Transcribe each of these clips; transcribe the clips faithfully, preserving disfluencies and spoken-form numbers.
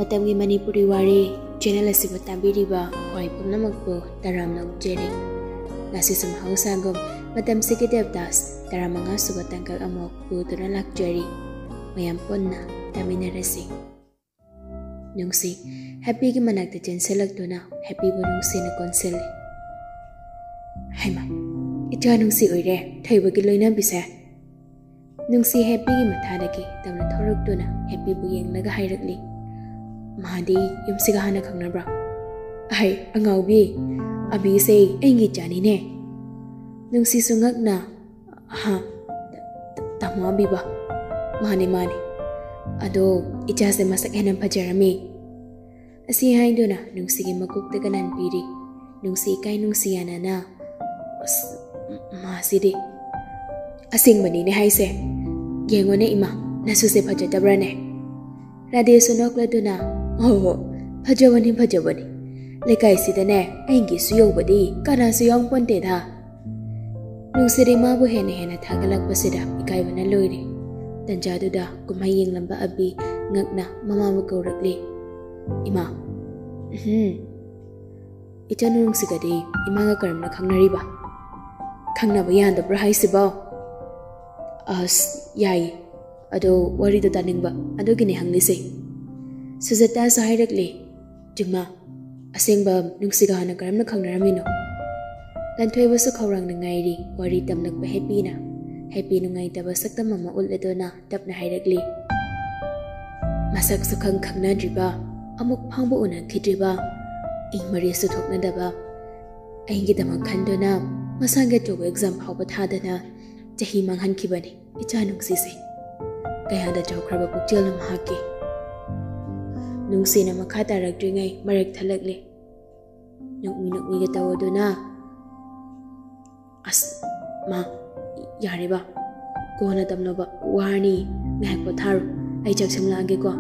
ꯃꯇꯝꯒꯤ ꯃꯅꯤꯄꯨꯔꯤ ꯋꯥꯔꯤ ꯆꯦꯅꯦꯜ ꯑꯁꯤꯕꯨ ꯇꯥꯕꯤꯔꯤꯕ ꯈ꯭ꯋꯥꯏ ꯄꯨꯝꯅꯃꯛꯄꯨ ꯇꯔꯥꯝꯅ ꯑꯣꯛꯆꯔꯤ꯫ ꯉꯁꯤꯁꯨ ꯃꯍꯧꯁꯥꯒꯨꯝ ꯃꯇꯝꯁꯤꯒꯤ ꯗꯦꯕꯗꯥꯁ ꯇꯔꯥꯃꯉꯥ ꯁꯨꯕ ꯇꯥꯡꯀꯛ ꯑꯃꯨꯛ ꯄꯨꯗꯨꯅ ꯂꯥꯛꯆꯔꯤ꯫ ꯃꯌꯥꯝ ꯄꯨꯟꯅ ꯇꯥꯃꯤꯟꯅꯔꯁꯤ꯫ ꯅꯨꯡꯁꯤ ꯍꯦꯞꯄꯤꯒꯤ ꯃꯅꯥꯛꯇ ꯆꯦꯟꯁꯤꯜꯂꯛꯇꯨꯅ ꯍꯦꯞꯄꯤꯕꯨ ꯅꯨꯡꯁꯤꯅ ꯀꯣꯟꯁꯤꯜꯂꯤ꯫ "ꯍꯩꯃꯥ, ꯏꯆꯥ ꯅꯨꯡꯁꯤ ꯑꯣꯏꯔꯦ ꯊꯣꯏꯕꯒꯤ ꯂꯣꯏꯅꯕꯤꯁꯦ!" ꯅꯨꯡꯁꯤ ꯍꯦꯞꯄꯤꯒꯤ ꯃꯊꯥꯗꯒꯤ ꯇꯞꯅ ꯊꯣꯔꯛꯇꯨꯅ ꯍꯦꯞꯄꯤꯕꯨ ꯌꯦꯡꯂꯒ ꯍꯥꯏꯔꯛꯂꯤ꯫ "ꯃꯥꯗꯤ ꯌꯨꯝꯁꯤꯒ ꯍꯥꯟꯅ ꯈꯪꯅꯕ꯭ꯔꯥ?" "ꯑꯍꯩ ꯑꯉꯥꯎꯕꯤ, ꯑꯕꯤꯁꯦ ꯑꯩꯒꯤ ꯏꯆꯥꯅꯤꯅꯦ!" ꯅꯨꯡꯁꯤꯁꯨ ꯉꯛꯅ, "ꯍꯥ, ꯇꯥꯃꯣ ꯑꯕꯤꯕ?" "ꯃꯥꯅꯦ, ꯃꯥꯅꯦ꯫ ꯑꯗꯣ ꯏꯆꯥꯁꯦ ꯃꯁꯛ ꯍꯦꯟꯅ ꯐꯖꯔꯝꯃꯤ꯫" ꯑꯁꯤ ꯍꯥꯏꯗꯨꯅ ꯅꯨꯡꯁꯤꯒꯤ ꯃꯀꯣꯛꯇꯒ ꯅꯟꯕꯤꯔꯤ꯫ ꯅꯨꯡꯁꯤ ꯏꯀꯥꯏ ꯅꯨꯡꯁꯤ ꯌꯥꯅꯅ, "ꯑꯁ, ꯃꯥꯁꯤꯗꯤ!" "ꯑꯁꯦꯡꯕꯅꯤꯅꯦ ꯍꯥꯏꯁꯦ꯫ ꯌꯦꯡꯉꯣꯅꯦ ꯏꯃꯥ, ꯅꯁꯨꯁꯦ ꯐꯖꯗꯕ꯭ꯔꯥꯅꯦ?" ꯔꯥꯙꯦꯁꯨ ꯅꯣꯛꯂꯗꯨꯅ, "ꯍꯣ ꯍꯣ, ꯐꯖꯕꯅꯤ, ꯐꯖꯕꯅꯤ꯫ ꯂꯩꯀꯥꯏꯁꯤꯗꯅꯦ ꯑꯩꯒꯤꯁꯨ ꯌꯧꯕꯗꯤ ꯀꯅꯥꯁꯨ ꯌꯥꯎꯄꯣꯟꯇꯦꯗ꯫" ꯅꯨꯡꯁꯤꯔꯤ ꯃꯥꯕꯨ ꯍꯦꯟꯅ ꯍꯦꯟꯅ ꯊꯥꯒꯠꯂꯛꯄꯁꯤꯗ ꯏꯀꯥꯏꯕꯅ ꯂꯣꯏꯔꯦ꯫ ꯇꯟꯖꯥꯗꯨꯗ ꯀꯨꯝꯍꯩ ꯌꯦꯡꯂꯝꯕ ꯑꯕꯤ ꯉꯛꯅ ꯃꯃꯥꯕꯨ ꯀꯧꯔꯛꯂꯤ꯫ "ꯏꯃꯥ, ꯎꯝ, ꯏꯆꯥꯅꯨꯡꯁꯤꯒꯗꯤ ꯏꯃꯥꯒ ꯀꯔꯝꯅ ꯈꯪꯅꯔꯤꯕ?" "ꯈꯪꯅꯕ ꯌꯥꯗꯕ꯭ꯔꯥ ꯍꯥꯏꯁꯤꯕꯣ?" "ꯑꯁ, ꯌꯥꯏꯌꯦ꯫ ꯑꯗꯣ ꯋꯥꯔꯤꯗꯣ ꯇꯥꯅꯤꯡꯕ ꯑꯗꯨꯒꯤꯅꯦ ꯍꯪꯂꯤꯁꯦ꯫" ꯁꯨꯖꯇꯥꯁꯨ ꯍꯥꯏꯔꯛꯂꯤ꯫ "ꯆꯨꯝꯃ, ꯑꯁꯦꯡꯕ ꯅꯨꯡꯁꯤꯒ ꯍꯥꯟꯅ ꯀꯔꯝꯅ ꯈꯪꯅꯔꯝꯃꯤꯅꯣ?" ꯂꯟꯊꯣꯏꯕꯁꯨ ꯈꯧꯔꯥꯡꯅ ꯉꯥꯏꯔꯤ ꯋꯥꯔꯤ ꯇꯝꯂꯛꯄ ꯍꯦꯞꯄꯤꯅ꯫ ꯍꯦꯞꯄꯤ ꯅꯨꯡꯉꯥꯏꯇꯕ ꯁꯛꯇꯝ ꯑꯃ ꯎꯠꯂꯗꯨꯅ ꯇꯞꯅ ꯍꯥꯏꯔꯛꯂꯤ꯫ "ꯃꯁꯛꯁꯨ ꯈꯪ ꯈꯪꯅꯗ꯭ꯔꯤꯕ, ꯑꯃꯨꯛ ꯐꯥꯎꯕ ꯎꯅꯈꯤꯗ꯭ꯔꯤꯕ, ꯏꯪ ꯃꯔꯤꯁꯨ ꯊꯣꯛꯅꯗꯕ, ꯑꯩꯒꯤꯗꯃꯛ ꯈꯟꯗꯨꯅ ꯃꯁꯥꯒꯤ ꯑꯆꯧꯕ ꯑꯦꯛꯖꯥꯝ ꯐꯥꯎꯕ ꯊꯥꯗꯅ ꯆꯍꯤ ꯃꯥꯡꯍꯟꯈꯤꯕꯅꯤ ꯏꯆꯥ ꯅꯨꯡꯁꯤꯁꯦ꯫ ꯀꯌꯥꯗ ꯆꯥꯎꯈ꯭ꯔꯕ ꯄꯨꯛꯆꯦꯜꯅꯣ ꯃꯍꯥꯛꯀꯤ!" ꯅꯨꯡꯁꯤꯅ ꯃꯈꯥ ꯇꯥꯔꯛꯇ꯭ꯔꯤꯉꯩ ꯃꯔꯛ ꯊꯠꯂꯛꯂꯦ꯫ ꯅꯣꯛꯃꯤ ꯅꯣꯛꯃꯤꯒ ꯇꯧꯗꯨꯅ, "ꯑꯁ, ꯃꯥ, ꯌꯥꯔꯦꯕ, ꯀꯣꯟꯅ ꯇꯝꯅꯕ ꯋꯥꯔꯅꯤ, ꯉꯥꯏꯍꯥꯛ ꯄꯣꯊꯥꯔꯣ, ꯑꯩ ꯆꯥꯛ ꯁꯦꯝꯂꯛꯑꯒꯦꯀꯣ꯫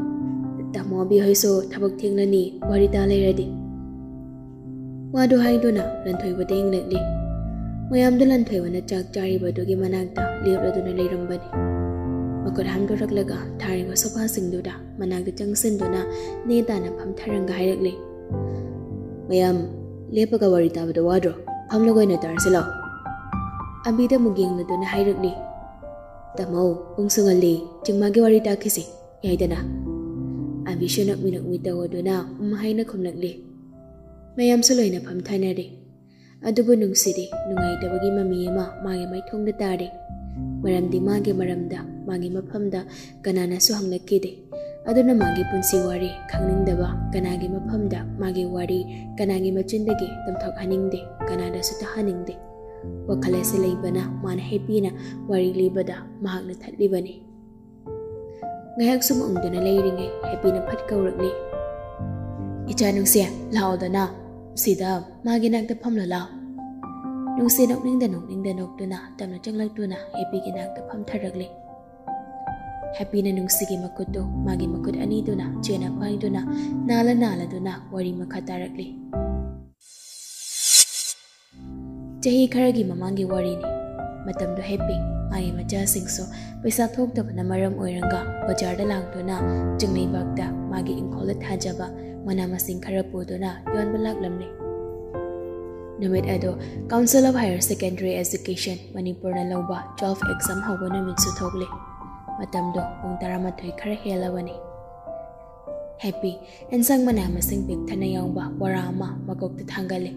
ꯇꯥꯃꯣ ꯑꯕꯤ ꯍꯣꯏꯁꯨ ꯊꯕꯛ ꯊꯦꯡꯂꯅꯤ, ꯋꯥꯔꯤ ꯇꯥ ꯂꯩꯔꯗꯤ꯫" ꯋꯥꯗꯨ ꯍꯥꯏꯗꯨꯅ ꯂꯟꯊꯣꯏꯕꯗ ꯌꯦꯡꯂꯛꯂꯤ꯫ ꯃꯌꯥꯝꯗꯨ ꯂꯟꯊꯣꯏꯕꯅ ꯆꯥꯛ ꯆꯥꯔꯤꯕꯗꯨꯒꯤ ꯃꯅꯥꯛꯇ ꯂꯦꯞꯂꯗꯨꯅ ꯂꯩꯔꯝꯕꯅꯤ꯫ ꯃꯈꯨꯠ ꯍꯥꯝꯗꯣꯔꯛꯂꯒ ꯊꯥꯔꯤꯕ ꯁꯣꯐꯥꯁꯤꯡꯗꯨꯗ ꯃꯅꯥꯛꯇ ꯆꯪꯁꯤꯟꯗꯨꯅ ꯅꯦ ꯇꯥꯅ ꯐꯝꯊꯔꯒ ꯍꯥꯏꯔꯛꯂꯤ, "ꯃꯌꯥꯝ ꯂꯦꯞꯄꯒ ꯋꯥꯔꯤ ꯇꯥꯕꯗꯣ ꯋꯥꯗ꯭ꯔꯣ? ꯐꯝꯂꯒ ꯑꯣꯏꯅ ꯇꯥꯔꯁꯤ ꯂꯥꯛꯑꯣ꯫" ꯑꯕꯤꯗ ꯑꯃꯨꯛ ꯌꯦꯡꯂꯗꯨꯅ ꯍꯥꯏꯔꯛꯂꯤ, "ꯇꯥꯃꯣ, ꯄꯨꯡꯁꯨ ꯉꯜꯂꯤ, ꯆꯤꯡꯃꯥꯒꯤ ꯋꯥꯔꯤ ꯇꯥꯈꯤꯁꯤ, ꯌꯥꯏꯗꯅ?" ꯑꯕꯤꯁꯨ ꯅꯣꯛꯃꯤ ꯅꯣꯛꯃꯤ ꯇꯧꯗꯨꯅ ꯎꯝ ꯍꯥꯏꯅ ꯈꯨꯝꯂꯛꯂꯤ꯫ ꯃꯌꯥꯝꯁꯨ ꯂꯣꯏꯅ ꯐꯝꯊꯅꯔꯦ꯫ ꯑꯗꯨꯕꯨ ꯅꯨꯡꯁꯤꯗꯤ ꯅꯨꯡꯉꯥꯏꯇꯕꯒꯤ ꯃꯃꯤ ꯑꯃ ꯃꯥꯒꯤ ꯃꯥꯏꯊꯣꯡꯗ ꯇꯥꯔꯦ꯫ ꯃꯔꯝꯗꯤ ꯃꯥꯒꯤ ꯃꯔꯝꯗ, ꯃꯥꯒꯤ ꯃꯐꯝꯗ ꯀꯅꯥꯅꯁꯨ ꯍꯪꯂꯛꯈꯤꯗꯦ꯫ ꯑꯗꯨꯅ ꯃꯥꯒꯤ ꯄꯨꯟꯁꯤ ꯋꯥꯔꯤ ꯈꯪꯅꯤꯡꯗꯕ, ꯀꯅꯥꯒꯤ ꯃꯐꯝꯗ ꯃꯥꯒꯤ ꯋꯥꯔꯤ ꯀꯅꯥꯒꯤ ꯃꯆꯤꯟꯗꯒꯤ ꯇꯝꯊꯣꯛꯍꯟꯅꯤꯡꯗꯦ, ꯀꯅꯥꯗꯁꯨ ꯇꯥꯍꯟꯅꯤꯡꯗꯦ꯫ ꯋꯥꯈꯜ ꯑꯁꯤ ꯂꯩꯕꯅ ꯃꯥꯅ ꯍꯦꯞꯄꯤꯅ ꯋꯥꯔꯤ ꯂꯤꯕꯗ ꯃꯍꯥꯛꯅ ꯊꯠꯂꯤꯕꯅꯤ꯫ ꯉꯥꯏꯍꯥꯛ ꯁꯨꯝ ꯎꯪꯗꯨꯅ ꯂꯩꯔꯤꯉꯩ ꯍꯦꯞꯄꯤꯅ ꯐꯠ ꯀꯧꯔꯛꯂꯤ, "ꯏꯆꯥ ꯅꯨꯡꯁꯤ, ꯂꯥꯛꯑꯣꯗꯅ, ꯁꯤꯗ ꯃꯥꯒꯤ ꯅꯥꯛꯇ ꯐꯝꯂꯣ ꯂꯥꯎ꯫" ꯅꯨꯡꯁꯤ ꯅꯣꯛꯅꯤꯡꯗ ꯅꯣꯛꯅꯤꯡꯗ ꯅꯣꯛꯇꯨꯅ ꯇꯞꯅ ꯆꯪꯂꯛꯇꯨꯅ ꯍꯦꯞꯄꯤꯒꯤ ꯅꯥꯛꯇ ꯐꯝꯊꯔꯛꯂꯤ꯫ ꯍꯦꯞꯄꯤꯅ ꯅꯨꯡꯁꯤꯒꯤ ꯃꯈꯨꯠꯇꯨ ꯃꯥꯒꯤ ꯃꯈꯨꯠ ꯑꯅꯤꯗꯨꯅ ꯆꯦꯠꯅ ꯄꯥꯏꯗꯨꯅ ꯅꯥꯜꯂ ꯅꯥꯜꯂꯗꯨꯅ ꯋꯥꯔꯤ ꯃꯈꯥ ꯇꯥꯔꯛꯂꯤ꯫ ꯆꯍꯤ ꯈꯔꯒꯤ ꯃꯃꯥꯡꯒꯤ ꯋꯥꯔꯤꯅꯤ꯫ ꯃꯇꯝꯗꯨ ꯍꯦꯞꯄꯤ ꯃꯥꯒꯤ ꯃꯆꯥꯁꯤꯡꯁꯨ ꯄꯩꯁꯥ ꯊꯣꯛꯇꯕꯅ ꯃꯔꯝ ꯑꯣꯏꯔꯒ ꯕꯖꯥꯔꯗ ꯂꯥꯛꯇꯨꯅ ꯆꯤꯡꯂꯩꯕꯥꯛꯇ ꯃꯥꯒꯤ ꯏꯪꯈꯣꯜꯗ ꯊꯥꯖꯕ ꯃꯅꯥ ꯃꯁꯤꯡ ꯈꯔ ꯄꯨꯗꯨꯅ ꯌꯣꯟꯕ ꯂꯥꯛꯂꯝꯂꯦ꯫ ꯅꯨꯃꯤꯠ ꯑꯗꯨ Council of Higher Secondary Education ꯃꯅꯤꯄꯨꯔꯅ ꯂꯧꯕ twelve exam ꯍꯧꯕ ꯅꯨꯃꯤꯠꯁꯨ ꯊꯣꯛꯂꯦ꯫ ꯃꯇꯝꯗꯨ ꯄꯨꯡ ꯇꯔꯥꯃꯥꯊꯣꯏ ꯈꯔ ꯍꯦꯜꯂꯕꯅꯤ꯫ ꯍꯦꯞꯄꯤ ꯑꯦꯟꯁꯥꯡ ꯃꯅꯥ ꯃꯁꯤꯡ ꯄꯤꯛ ꯊꯟꯅ ꯌꯥꯎꯕ ꯕꯣꯔꯥ ꯑꯃ ꯃꯀꯣꯛꯇ ꯊꯥꯡꯒꯠꯂꯦ꯫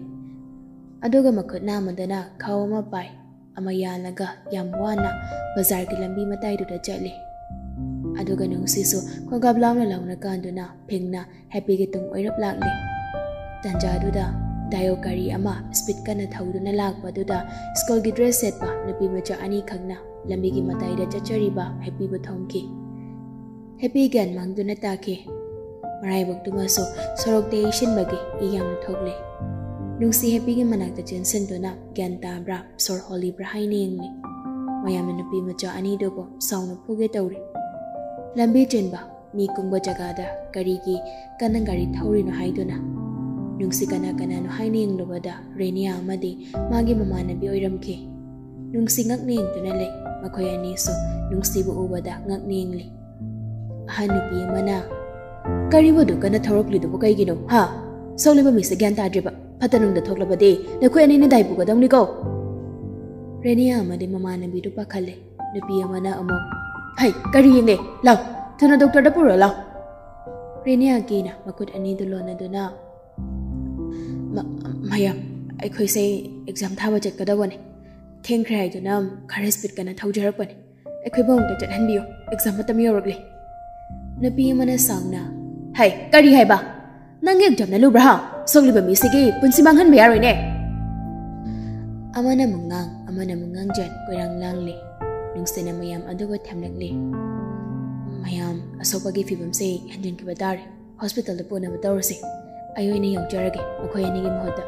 ꯑꯗꯨꯒ ꯃꯈꯨꯠ ꯅꯥꯝꯃꯗꯅ ꯈꯥꯎ ꯑꯃ ꯄꯥꯏ꯫ ꯑꯃ ꯌꯥꯜꯂꯒ ꯌꯥꯝ ꯋꯥꯅ ꯕꯖꯥꯔꯒꯤ ꯂꯝꯕꯤ ꯃꯇꯥꯏꯗꯨꯗ ꯆꯠꯂꯤ꯫ ꯑꯗꯨꯒ ꯅꯨꯡꯁꯤꯁꯨ ꯈꯣꯡꯒꯥꯞ ꯂꯥꯎꯅ ꯂꯥꯎꯅ ꯀꯥꯟꯗꯨꯅ ꯐꯤꯡꯅ ꯍꯦꯞꯄꯤꯒꯤ ꯇꯨꯡ ꯑꯣꯏꯔꯞ ꯂꯥꯛꯂꯤ꯫ ꯇꯟꯖꯥꯗꯨꯗ ꯗꯥꯏꯑꯣ ꯒꯥꯔꯤ ꯑꯃ ꯁ꯭ꯄꯤꯠ ꯀꯟꯅ ꯊꯧꯗꯨꯅ ꯂꯥꯛꯄꯗꯨꯗ ꯁ꯭ꯀꯨꯜꯒꯤ ꯗ꯭ꯔꯦꯁ ꯁꯦꯠꯄ ꯅꯨꯄꯤ ꯃꯆꯥ ꯑꯅꯤꯈꯛꯅ ꯂꯝꯕꯤꯒꯤ ꯃꯇꯥꯏꯗ ꯆꯠꯆꯔꯤꯕ ꯍꯦꯞꯄꯤꯕꯨ ꯊꯣꯝꯈꯤ꯫ ꯍꯦꯞꯄꯤ ꯒ꯭ꯌꯥꯟ ꯃꯥꯡꯗꯨꯅ ꯇꯥꯈꯤ꯫ ꯃꯔꯥꯏꯕꯛꯇꯨꯃꯁꯨ ꯁꯣꯔꯣꯛꯇ ꯌꯩꯁꯤꯟꯕꯒꯤ ꯏ ꯌꯥꯝꯅ ꯊꯣꯛꯂꯦ꯫ ꯅꯨꯡꯁꯤ ꯍꯦꯞꯄꯤꯒꯤ ꯃꯅꯥꯛꯇ ꯆꯦꯟꯁꯤꯟꯗꯨꯅ ꯒ꯭ꯌꯥꯟ ꯇꯥꯕ꯭ꯔꯥ, ꯁꯣꯔ ꯍꯣꯜꯂꯤꯕ꯭ꯔꯥ ꯍꯥꯏꯅ ꯌꯦꯡꯂꯤ꯫ ꯃꯌꯥꯝꯅ ꯅꯨꯄꯤ ꯃꯆꯥ ꯑꯅꯤꯗꯨꯕꯨ ꯁꯥꯎꯅ ꯐꯨꯒꯦ ꯇꯧꯔꯤ꯫ ꯂꯝꯕꯤ ꯆꯤꯟꯕ ꯃꯤ ꯀꯨꯡꯕ ꯖꯒꯥꯗ ꯀꯔꯤꯒꯤ ꯀꯟꯅ ꯒꯥꯔꯤ ꯊꯧꯔꯤꯅꯣ ꯍꯥꯏꯗꯨꯅ ꯅꯨꯡꯁꯤ ꯀꯅꯥ ꯀꯅꯥꯅꯣ ꯍꯥꯏꯅ ꯌꯦꯡꯂꯨꯕꯗ ꯔꯦꯅꯤꯌꯥ ꯑꯃꯗꯤ ꯃꯥꯒꯤ ꯃꯃꯥꯟꯅꯕꯤ ꯑꯣꯏꯔꯝꯈꯤ꯫ ꯅꯨꯡꯁꯤ ꯉꯛꯅ ꯌꯦꯡꯗꯨꯅ ꯂꯩ꯫ ꯃꯈꯣꯏ ꯑꯅꯤꯁꯨ ꯅꯨꯡꯁꯤꯕ ꯎꯕꯗ ꯉꯛ ꯅꯤꯡꯂꯤ꯫ ꯑꯍꯟ ꯅꯨꯄꯤ ꯑꯃꯅ, "ꯀꯔꯤꯕꯨ ꯑꯗꯨꯛ ꯀꯟꯅ ꯊꯧꯔꯛꯂꯤꯗꯨꯕꯨ ꯀꯩꯒꯤꯅꯣ, ꯍꯥ? ꯁꯣꯛꯂꯤꯕ ꯃꯤꯁꯦ ꯒ꯭ꯌꯥꯟ ꯇꯥꯗ꯭ꯔꯤꯕ, ꯐꯠꯇ ꯅꯨꯡꯗ ꯊꯣꯛꯂꯕꯗꯤ ꯅꯈꯣꯏ ꯑꯅꯤꯅ ꯗꯥꯏ ꯄꯨꯒꯗꯧꯅꯤꯀꯣ"꯫ ꯔꯦꯅꯤꯌꯥ ꯑꯃꯗꯤ ꯃꯃꯥꯟꯅꯕꯤꯗꯨ ꯄꯥꯈꯠꯂꯦ꯫ ꯅꯨꯄꯤ ꯑꯃꯅ ꯑꯃꯨꯛ, "ꯍꯩ, ꯀꯔꯤ ꯌꯦꯡꯂꯦ? ꯂꯥꯎ, ꯊꯨꯅ ꯗꯣꯛꯇꯔꯗ ꯄꯨꯔꯣ ꯂꯥꯎ"꯫ ꯔꯦꯅꯤꯌꯥ ꯀꯤꯅ ꯃꯈꯨꯠ ꯑꯅꯤꯗꯨ ꯂꯣꯟꯅꯗꯨꯅ, "ꯃ-, ꯃꯌꯥꯝ, ꯑꯩꯈꯣꯏꯁꯦ ꯑꯦꯛꯖꯥꯝ ꯊꯥꯕ ꯆꯠꯀꯗꯧꯕꯅꯦ꯫ ꯊꯦꯡꯈ꯭ꯔꯦ ꯍꯥꯏꯗꯨꯅ ꯈꯔ ꯁ꯭ꯄꯤꯗ ꯀꯟꯅ ꯊꯧꯖꯔꯛꯄꯅꯦ꯫ ꯑꯩꯈꯣꯏꯕꯨ ꯑꯃꯨꯛꯇ ꯆꯠꯍꯟꯕꯤꯌꯨ, ꯑꯦꯛꯖꯥꯝ ꯃꯇꯝ ꯌꯧꯔꯛꯂꯦ"꯫ ꯅꯨꯄꯤ ꯑꯃꯅ ꯁꯥꯎꯅ, "ꯍꯩ, ꯀꯔꯤ ꯍꯥꯏꯕ? ꯅꯪꯒꯤ ꯑꯦꯛꯖꯥꯝꯅ ꯂꯨꯕ꯭ꯔꯥ, ꯍꯥ? ꯁꯣꯛꯂꯤꯕ ꯃꯤꯁꯤꯒꯤ ꯄꯨꯟꯁꯤ ꯃꯥꯡꯍꯟꯕ ꯌꯥꯔꯣꯏꯅꯦ"꯫ ꯑꯃꯅ ꯑꯃꯨꯛ ꯉꯥꯡ, ꯑꯃꯅ ꯑꯃꯨꯛ ꯉꯥꯡꯖꯟ ꯀꯣꯏꯔꯥꯡ ꯂꯥꯡꯂꯦ꯫ ꯅꯨꯡꯁꯤꯅ ꯃꯌꯥꯝ ꯑꯗꯨꯕꯨ ꯊꯦꯝꯂꯛꯂꯦ꯫ "ꯃꯌꯥꯝ, ꯑꯁꯣꯛꯄꯒꯤ ꯐꯤꯕꯝꯁꯦ ꯍꯦꯟꯖꯤꯟꯈꯤꯕ ꯇꯥꯔꯦ꯫ ꯍꯣꯁꯄꯤꯇꯥꯜꯗ ꯄꯨꯅꯕ ꯇꯧꯔꯁꯤ꯫ ꯑꯩ ꯑꯣꯏꯅ ꯌꯧꯖꯔꯒꯦ ꯃꯈꯣꯏ ꯑꯅꯤꯒꯤ ꯃꯍꯨꯠꯇ꯫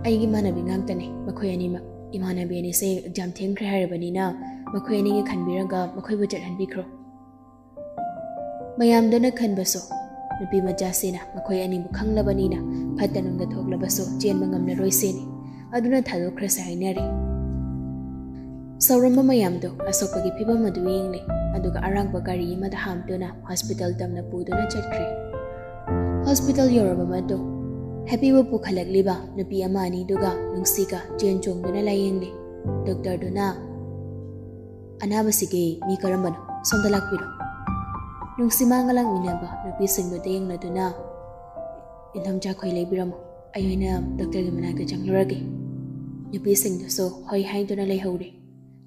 ꯑꯩꯒꯤ ꯏꯃꯥꯟꯅꯕꯤ ꯉꯥꯛꯇꯅꯤ ꯃꯈꯣꯏ ꯑꯅꯤꯃꯛ꯫ ꯏꯃꯥꯟꯅꯕꯤ ꯑꯅꯤꯁꯦ ꯑꯦꯛꯖꯥꯝ ꯊꯦꯡꯈ꯭ꯔꯦ ꯍꯥꯏꯔꯕꯅꯤꯅ ꯃꯈꯣꯏ ꯑꯅꯤꯒꯤ ꯈꯟꯕꯤꯔꯒ ꯃꯈꯣꯏꯕꯨ ꯆꯠꯍꯟꯕꯤꯈ꯭ꯔꯣ"꯫ ꯃꯌꯥꯝꯗꯨꯅ ꯈꯟꯕꯁꯨ, ꯅꯨꯄꯤ ꯃꯆꯥꯁꯤꯅ ꯃꯈꯣꯏ ꯑꯅꯤꯕꯨ ꯈꯪꯂꯕꯅꯤꯅ ꯐꯠꯇ ꯅꯨꯡꯗ ꯊꯣꯛꯂꯕꯁꯨ ꯆꯦꯟꯕ ꯉꯝꯂꯔꯣꯏ ꯁꯤꯅꯤ꯫ ꯑꯗꯨꯅ ꯊꯥꯗꯣꯛꯈ꯭ꯔꯁꯦ ꯍꯥꯏꯅꯔꯦ꯫ ꯁꯥꯎꯔꯝꯕ ꯃꯌꯥꯝꯗꯨ ꯑꯁꯣꯛꯄꯒꯤ ꯐꯤꯕꯝ ꯑꯗꯨ ꯌꯦꯡꯂꯦ, ꯑꯗꯨꯒ ꯑꯔꯥꯛꯄ ꯒꯥꯔꯤ ꯑꯃꯗ ꯍꯥꯝꯗꯨꯅ ꯍꯣꯁꯄꯤꯇꯥꯜ ꯇꯝꯅ ꯄꯨꯗꯨꯅ ꯆꯠꯈ꯭ꯔꯦ꯫ ꯍꯣꯁꯄꯤꯇꯥꯜ ꯌꯧꯔꯕ ꯃꯇꯨꯡ, ꯍꯦꯄꯤꯕꯨ ꯄꯨꯈꯠꯂꯛꯂꯤꯕ ꯅꯨꯄꯤ ꯑꯃ ꯑꯅꯤꯗꯨꯒ ꯅꯨꯡꯁꯤꯒ ꯆꯦꯟ ꯆꯣꯡꯗꯨꯅ ꯂꯥꯌꯦꯡꯂꯦ꯫ ꯗꯣꯛꯇꯔꯗꯨꯅ, "ꯑꯅꯥꯕꯁꯤꯒꯤ ꯃꯤ ꯀꯔꯝꯕꯅꯣ? ꯁꯣꯝꯗ ꯂꯥꯛꯄꯤꯔꯣ"꯫ ꯅꯨꯡꯁꯤꯃꯥꯡꯒ ꯂꯥꯛꯃꯤꯟꯅꯕ ꯅꯨꯄꯤꯁꯤꯡꯗꯨꯗ ꯌꯦꯡꯂꯗꯨꯅ, "ꯏꯟꯗꯣꯝꯆꯥ ꯈꯣꯏ ꯂꯩꯕꯤꯔꯝꯃꯣ, ꯑꯩ ꯑꯣꯏꯅ ꯗꯣꯛꯇꯔꯒꯤ ꯃꯅꯥꯛꯇ ꯆꯪꯂꯨꯔꯒꯦ"꯫ ꯅꯨꯄꯤꯁꯤꯡꯗꯨꯁꯨ ꯍꯣꯏ ꯍꯥꯏꯗꯨꯅ ꯂꯩꯍꯧꯔꯦ꯫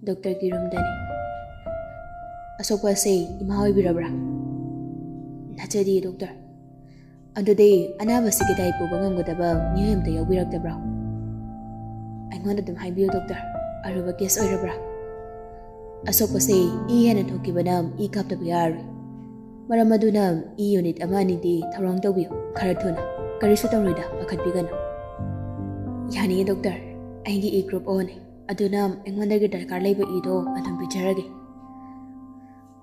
ꯗꯣꯛꯇꯔꯒꯤ ꯔꯨꯝꯗꯅꯤ꯫ "ꯑꯁꯣꯛꯄꯁꯦ ꯏꯃꯥ ꯑꯣꯏꯕꯤꯔꯕ꯭ꯔꯥ?" "ꯅꯠꯆꯗꯤꯌꯦ ꯗꯣꯛꯇꯔ"꯫ "ꯑꯗꯨꯗꯤ ꯑꯅꯥꯕꯁꯤꯒꯤ ꯗꯥꯏ ꯄꯨꯕ ꯉꯝꯒꯗꯕ ꯃꯤꯑꯣꯏ ꯑꯝꯇ ꯌꯥꯎꯕꯤꯔꯛꯇꯕ꯭ꯔꯣ?" "ꯑꯩꯉꯣꯟꯗ ꯑꯗꯨꯝ ꯍꯥꯏꯕꯤꯌꯨ ꯗꯣꯛꯇꯔ, ꯑꯔꯨꯕ ꯀꯦꯁ ꯑꯣꯏꯔꯕ꯭ꯔꯥ?" "ꯑꯁꯣꯛꯄꯁꯦ ꯏ ꯍꯦꯟꯅ ꯊꯣꯛꯈꯤꯕꯅ ꯏ ꯀꯥꯞꯇꯕ ꯌꯥꯔꯔꯣꯏ꯫ ꯃꯔꯝ ꯑꯗꯨꯅ ꯏ ꯌꯨꯅꯤꯠ ꯑꯃ ꯑꯅꯤꯗꯤ ꯊꯧꯔꯥꯡ ꯇꯧꯕꯤꯌꯨ, ꯈꯔ ꯊꯨꯅ꯫ ꯀꯔꯤꯁꯨ ꯇꯧꯔꯣꯏꯗ, ꯄꯥꯈꯠꯄꯤꯒꯅꯨ"꯫ "ꯌꯥꯅꯤꯌꯦ ꯗꯣꯛꯇꯔ, ꯑꯩꯒꯤ ꯏ ꯒ꯭ꯔꯨꯞ ꯑꯣꯅꯤ, ꯑꯗꯨꯅ ꯑꯩꯉꯣꯟꯗꯒꯤ ꯗꯔꯀꯥꯔ ꯂꯩꯕ ꯏꯗꯣ ꯑꯗꯨꯝ ꯄꯤꯖꯔꯒꯦ"꯫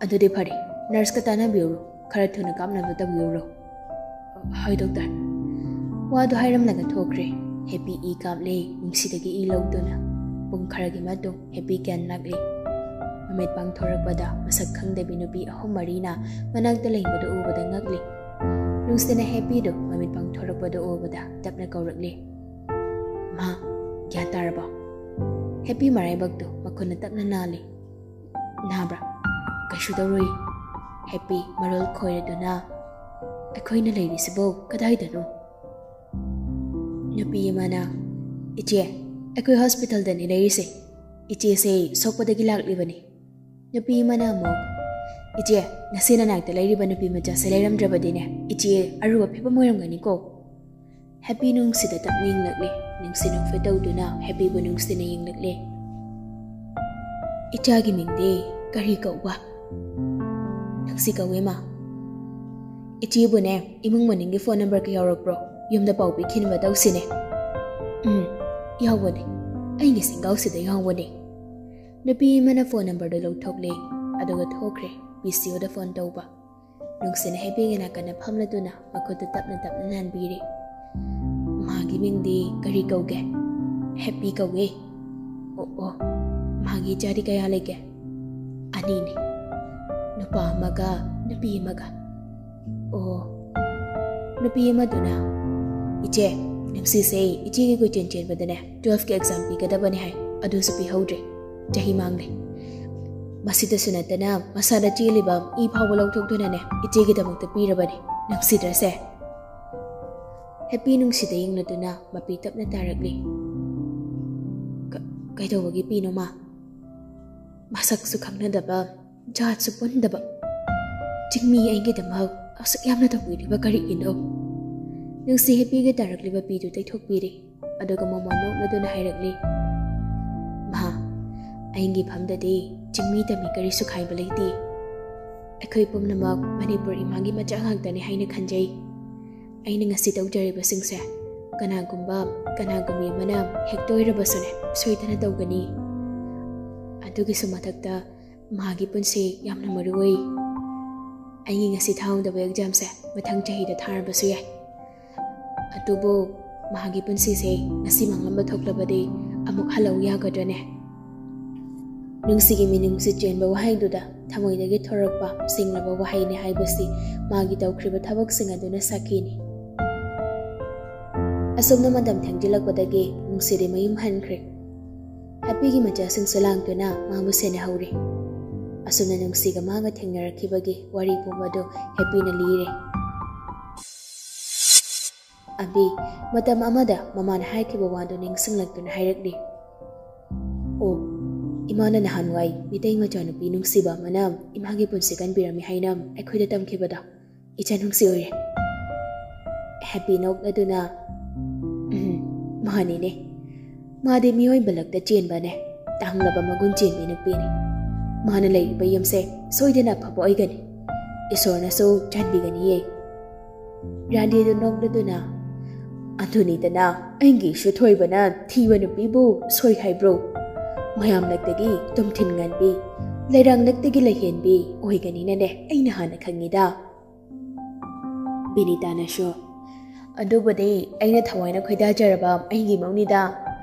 "ꯑꯗꯨꯗꯤ ꯐꯔꯦ, ꯅꯔꯁꯀ ꯇꯥꯟꯅꯕꯤꯌꯨꯔꯣ, ꯈꯔ ꯊꯨꯅ ꯀꯥꯞꯅꯕ ꯇꯧꯕꯤꯌꯨꯔꯣ"꯫ "ꯍꯣꯏ ꯗꯣꯛꯇꯔ"꯫ ꯋꯥꯗꯨ ꯍꯥꯏꯔꯝꯂꯒ ꯊꯣꯛꯈ꯭ꯔꯦ꯫ ꯍꯦꯄꯤ ꯏ ꯀꯥꯞꯂꯦ, ꯅꯨꯡꯁꯤꯗꯒꯤ ꯏ ꯂꯧꯗꯨꯅ꯫ ꯄꯨꯡ ꯈꯔꯒꯤ ꯃꯇꯨꯡ ꯍꯦꯄꯤ ꯀꯦꯟ ꯂꯥꯛꯂꯤ꯫ ꯃꯃꯤꯠ ꯄꯥꯡꯊꯣꯔꯛꯄꯗ ꯃꯁꯛ ꯈꯪꯗꯕꯤ ꯅꯨꯄꯤ ꯑꯍꯨꯝ ꯃꯔꯤꯅ ꯃꯅꯥꯛꯇ ꯂꯩꯕꯗꯨ ꯎꯕꯗ ꯉꯛꯂꯤ꯫ ꯅꯨꯡꯁꯤꯅ ꯍꯦꯄꯤꯗꯨ ꯃꯃꯤꯠ ꯄꯥꯡꯊꯣꯔꯛꯄꯗꯨ ꯎꯕꯗ ꯇꯞꯅ ꯀꯧꯔꯛꯂꯤ, "ꯃꯥ, ꯒ꯭ꯌꯥꯟ ꯇꯥꯔꯕꯣ?" ꯍꯦꯄꯤ ꯃꯔꯥꯏꯕꯛꯇꯨ ꯃꯈꯨꯠꯅ ꯇꯞꯅ ꯅꯥꯜꯂꯤ꯫ "ꯅꯥꯕ꯭ꯔꯥ?" "ꯀꯩꯁꯨ ꯇꯧꯔꯣꯏ꯫" ꯍꯦꯄꯤ ꯃꯔꯣꯜ ꯈꯣꯏꯔꯗꯨꯅ, "ꯑꯩꯈꯣꯏꯅ ꯂꯩꯔꯤꯁꯤꯕꯨ ꯀꯗꯥꯏꯗꯅꯣ?" ꯅꯨꯄꯤ ꯑꯃꯅ, "ꯏꯆꯦ, ꯑꯩꯈꯣꯏ ꯍꯣꯁꯄꯤꯇꯥꯜꯗꯅꯤ ꯂꯩꯔꯤꯁꯦ꯫ ꯏꯆꯦꯁꯦ ꯁꯣꯛꯄꯗꯒꯤ ꯂꯥꯛꯂꯤꯕꯅꯤ꯫" ꯅꯨꯄꯤ ꯑꯃꯅ ꯑꯃꯨꯛ, "ꯏꯆꯦ, ꯉꯁꯤ ꯅꯅꯥꯛꯇ ꯂꯩꯔꯤꯕ ꯅꯨꯄꯤ ꯃꯆꯥꯁꯦ ꯂꯩꯔꯝꯗ꯭ꯔꯕꯗꯤꯅꯦ, ꯏꯆꯦ ꯑꯔꯨꯕ ꯐꯤꯕꯝ ꯑꯣꯏꯔꯝꯒꯅꯤꯀꯣ꯫" ꯍꯦꯄꯤ ꯅꯨꯡꯁꯤꯗ ꯇꯞꯅ ꯌꯦꯡꯂꯛꯂꯦ꯫ ꯅꯨꯡꯁꯤ ꯅꯨꯡꯐꯦ ꯇꯧꯗꯨꯅ ꯍꯦꯄꯤꯕꯨ ꯅꯨꯡꯁꯤꯅ ꯌꯦꯡꯂꯛꯂꯦ꯫ "ꯏꯆꯥꯒꯤ ꯃꯤꯡꯗꯤ ꯀꯔꯤ ꯀꯧꯕ?" "ꯅꯨꯡꯁꯤ ꯀꯧꯋꯦ, ꯃꯥ꯫" "ꯏꯆꯦꯕꯨꯅꯦ, ꯏꯃꯨꯡ ꯃꯅꯨꯡꯒꯤ ꯐꯣꯟ ꯅꯝꯕꯔꯒ ꯌꯥꯎꯔꯛꯄ꯭ꯔꯣ? ꯌꯨꯝꯗ ꯄꯥꯎ ꯄꯤꯈꯤꯅꯕ ꯇꯧꯁꯤꯅꯦ꯫" "ꯎꯝ, ꯌꯥꯎꯕꯅꯦ꯫ ꯑꯩꯒꯤ ꯁꯤꯡꯒꯥꯎꯁꯤꯗ ꯌꯥꯎꯕꯅꯦ꯫" ꯅꯨꯄꯤ ꯑꯃꯅ ꯐꯣꯟ ꯅꯝꯕꯔꯗꯨ ꯂꯧꯊꯣꯛꯂꯦ, ꯑꯗꯨꯒ ꯊꯣꯛꯈ꯭ꯔꯦ ꯄꯤ ꯁꯤ ꯑꯣꯗ ꯐꯣꯟ ꯇꯧꯕ꯫ ꯅꯨꯡꯁꯤꯅ ꯍꯦꯄꯤꯒꯤ ꯅꯥꯀꯟꯗ ꯐꯝꯂꯗꯨꯅ ꯃꯈꯨꯠꯇꯨ ꯇꯞꯅ ꯇꯞꯅ ꯅꯥꯟꯕꯤꯔꯦ꯫ "ꯃꯥꯒꯤ ꯃꯤꯡꯗꯤ ꯀꯔꯤ ꯀꯧꯒꯦ?" "ꯍꯦꯄꯤ ꯀꯧꯋꯦ꯫" "ꯑꯣ ꯑꯣ, ꯃꯥꯒꯤ ꯏꯆꯥꯗꯤ ꯀꯌꯥ ꯂꯩꯒꯦ?" "ꯑꯅꯤꯅꯤ, ꯅꯨꯄꯥ ꯑꯃꯒ ꯅꯨꯄꯤ ꯑꯃꯒ꯫" "ꯑꯣ꯫" ꯅꯨꯄꯤ ꯑꯃꯗꯨꯅ, "ꯏꯆꯦ, ꯅꯨꯡꯁꯤꯁꯦ ꯏꯆꯦꯒꯤ ꯀꯣꯏꯆꯦꯟ ꯆꯦꯟꯕꯗꯅꯦ ꯇꯨꯋꯦꯜꯐꯀꯤ ꯑꯦꯛꯖꯥꯝ ꯄꯤꯒꯗꯕꯅꯤ ꯍꯥꯏ, ꯑꯗꯨꯁꯨ ꯄꯤꯍꯧꯗ꯭ꯔꯦ꯫ ꯆꯍꯤ ꯃꯥꯡꯂꯦ꯫ ꯃꯁꯤꯗꯁꯨ ꯅꯠꯇꯅ ꯃꯁꯥꯗ ꯆꯦꯜꯂꯤꯕ ꯏ ꯐꯥꯎꯕ ꯂꯧꯊꯣꯛꯇꯨꯅꯅꯦ ꯏꯆꯦꯒꯤꯗꯃꯛꯇ ꯄꯤꯔꯕꯅꯤ꯫ ꯅꯨꯡꯁꯤꯗ꯭ꯔꯁꯦ?" ꯍꯦꯄꯤ ꯅꯨꯡꯁꯤꯗ ꯌꯦꯡꯂꯗꯨꯅ ꯃꯄꯤ ꯇꯞꯅ ꯇꯥꯔꯛꯂꯤ꯫ "ꯀ-, ꯀꯩꯗꯧꯕꯒꯤ ꯄꯤꯅꯣ, ꯃꯥ? ꯃꯁꯛꯁꯨ ꯈꯪꯅꯗꯕ, ꯖꯥꯠꯁꯨ ꯄꯨꯟꯗꯕ ꯆꯤꯡꯃꯤ ꯑꯩꯒꯤꯗꯃꯛ ꯑꯁꯨꯛ ꯌꯥꯝꯅ ꯇꯧꯕꯤꯔꯤꯕ ꯀꯔꯤꯒꯤꯅꯣ?" ꯅꯨꯡꯁꯤ ꯍꯦꯄꯤꯒ ꯇꯥꯔꯛꯂꯤꯕ ꯄꯤꯗꯨ ꯇꯩꯊꯣꯛꯄꯤꯔꯦ꯫ ꯑꯗꯨꯒ ꯃꯃꯣꯟ ꯅꯣꯛꯂꯗꯨꯅ ꯍꯥꯏꯔꯛꯂꯤ, "ꯃꯥ, ꯑꯩꯒꯤ ꯐꯝꯗꯗꯤ ꯆꯤꯡꯃꯤ ꯇꯝꯃꯤ ꯀꯔꯤꯁꯨ ꯈꯥꯏꯕ ꯂꯩꯇꯦ꯫ ꯑꯩꯈꯣꯏ ꯄꯨꯝꯅꯃꯛ ꯃꯅꯤꯄꯨꯔ ꯏꯃꯥꯒꯤ ꯃꯆꯥ ꯉꯥꯛꯇꯅꯤ ꯍꯥꯏꯅ ꯈꯟꯖꯩ꯫ ꯑꯩꯅ ꯉꯁꯤ ꯇꯧꯖꯔꯤꯕꯁꯤꯡꯁꯦ ꯀꯅꯥꯒꯨꯝꯕ, ꯀꯅꯥꯒꯨꯝꯕꯤ ꯑꯃꯅ ꯍꯦꯛꯇ ꯑꯣꯏꯔꯕꯁꯨꯅꯦ ꯁꯣꯏꯗꯅ ꯇꯧꯒꯅꯤ꯫ ꯑꯗꯨꯒꯤꯁꯨ ꯃꯊꯛꯇ ꯃꯥꯒꯤ ꯄꯨꯟꯁꯤ ꯌꯥꯝꯅ ꯃꯔꯨ ꯑꯣꯏ꯫ ꯑꯩꯒꯤ ꯉꯁꯤ ꯊꯥꯍꯧꯗꯕ ꯑꯦꯛꯖꯥꯝꯁꯦ ꯃꯊꯪ ꯆꯍꯤꯗ ꯊꯥꯔꯕꯁꯨ ꯌꯥꯏ꯫ ꯑꯗꯨꯕꯨ ꯃꯥꯒꯤ ꯄꯨꯟꯁꯤꯁꯦ ꯉꯁꯤ ꯃꯥꯡꯂꯝꯕ ꯊꯣꯛꯂꯕꯗꯤ ꯑꯃꯨꯛ ꯍꯜꯂꯧ ꯌꯥꯒꯗ꯭ꯔꯅꯦ? ꯅꯨꯡꯁꯤꯒꯤ ꯃꯤꯅꯨꯡꯁꯤ ꯆꯦꯟꯕ ꯋꯥꯍꯩꯗꯨꯗ ꯊꯃꯣꯏꯗꯒꯤ ꯊꯣꯔꯛꯄ ꯁꯦꯡꯂꯕ ꯋꯥꯍꯩꯅꯤ ꯍꯥꯏꯕꯁꯤ ꯃꯥꯒꯤ ꯇꯧꯈ꯭ꯔꯤꯕ ꯊꯕꯛꯁꯤꯡ ꯑꯗꯨꯅ ꯁꯥꯈꯤꯅꯤ꯫ ꯑꯁꯨꯝꯅ ꯃꯇꯝ ꯊꯦꯡꯖꯤꯜꯂꯛꯄꯗꯒꯤ ꯅꯨꯡꯁꯤꯗꯤ ꯃꯌꯨꯝ ꯍꯟꯈ꯭ꯔꯦ꯫ ꯍꯦꯄꯤꯒꯤ ꯃꯆꯥꯁꯤꯡꯁꯨ ꯂꯥꯡꯗꯨꯅ ꯃꯥꯕꯨ ꯁꯦꯟꯅꯍꯧꯔꯤ꯫ ꯑꯁꯨꯝꯅ ꯅꯨꯡꯁꯤꯒ ꯃꯥꯒ ꯊꯦꯡꯅꯔꯛꯈꯤꯕꯒꯤ ꯋꯥꯔꯤ ꯄꯨꯝꯕꯗꯨ ꯍꯦꯄꯤꯅ ꯂꯤꯔꯦ꯫ ꯑꯕꯤ ꯃꯇꯝ ꯑꯃꯗ ꯃꯃꯥꯅ ꯍꯥꯏꯈꯤꯕ ꯋꯥꯗꯨ ꯅꯤꯡꯁꯤꯡꯂꯛꯇꯨꯅ ꯍꯥꯏꯔꯛꯂꯤ꯫ "ꯑꯣ, ꯏꯃꯥꯅ ꯅꯍꯥꯟꯋꯥꯏ ꯃꯤꯇꯩ ꯃꯆꯥꯅꯨꯄꯤ ꯅꯨꯡꯁꯤꯕ ꯑꯃꯅ ꯏꯃꯥꯒꯤ ꯄꯨꯟꯁꯤ ꯀꯟꯕꯤꯔꯝꯃꯤ ꯍꯥꯏꯅ ꯑꯩꯈꯣꯏꯗ ꯇꯝꯈꯤꯕꯗꯣ꯫ ꯏꯆꯥ ꯅꯨꯡꯁꯤ ꯑꯣꯏꯔꯦ꯫" ꯍꯦꯄꯤ ꯅꯣꯛꯂꯗꯨꯅ, "ꯎꯝ, ꯃꯥꯅꯤꯅꯦ꯫ ꯃꯥꯗꯤ ꯃꯤꯑꯣꯏꯕ ꯂꯛꯇ ꯆꯦꯟꯕꯅꯦ꯫ ꯇꯥꯡꯂꯕ ꯃꯒꯨꯟ ꯆꯦꯟꯕꯤ ꯅꯨꯄꯤꯅꯤ꯫ ꯃꯥꯅ ꯂꯩꯔꯤꯕ ꯌꯨꯝꯁꯦ ꯁꯣꯏꯗꯅ ꯑꯐꯕ ꯑꯣꯏꯒꯅꯤ꯫ ꯏꯁꯣꯔꯅꯁꯨ ꯆꯥꯟꯕꯤꯒꯅꯤꯌꯦ꯫" ꯔꯥꯙꯦꯗꯨ ꯅꯣꯛꯂꯗꯨꯅ, "ꯑꯗꯨꯅꯤꯗꯅ, ꯑꯩꯒꯤꯁꯨ ꯊꯣꯏꯕꯅ ꯊꯤꯕ ꯅꯨꯄꯤꯕꯨ ꯁꯣꯏ ꯍꯥꯏꯕ꯭ꯔꯣ? ꯃꯌꯥꯝ ꯂꯛꯇꯒꯤ ꯇꯨꯝꯊꯤꯟ ꯉꯟꯕꯤ, ꯂꯩꯔꯥꯡ ꯂꯛꯇꯒꯤ ꯂꯩꯍꯦꯟꯕꯤ ꯑꯣꯏꯒꯅꯤꯅꯅꯦ ꯑꯩꯅ ꯍꯥꯟꯅ ꯈꯪꯉꯤꯗ꯫" ꯕꯤꯅꯤꯇꯥꯅꯁꯨ, "ꯑꯗꯨꯕꯨꯗꯤ ꯑꯩꯅ ꯊꯋꯥꯏꯅ ꯈꯣꯏꯗꯥꯖꯔꯕ ꯑꯩꯒꯤ ꯃꯧꯅꯤꯗ꯫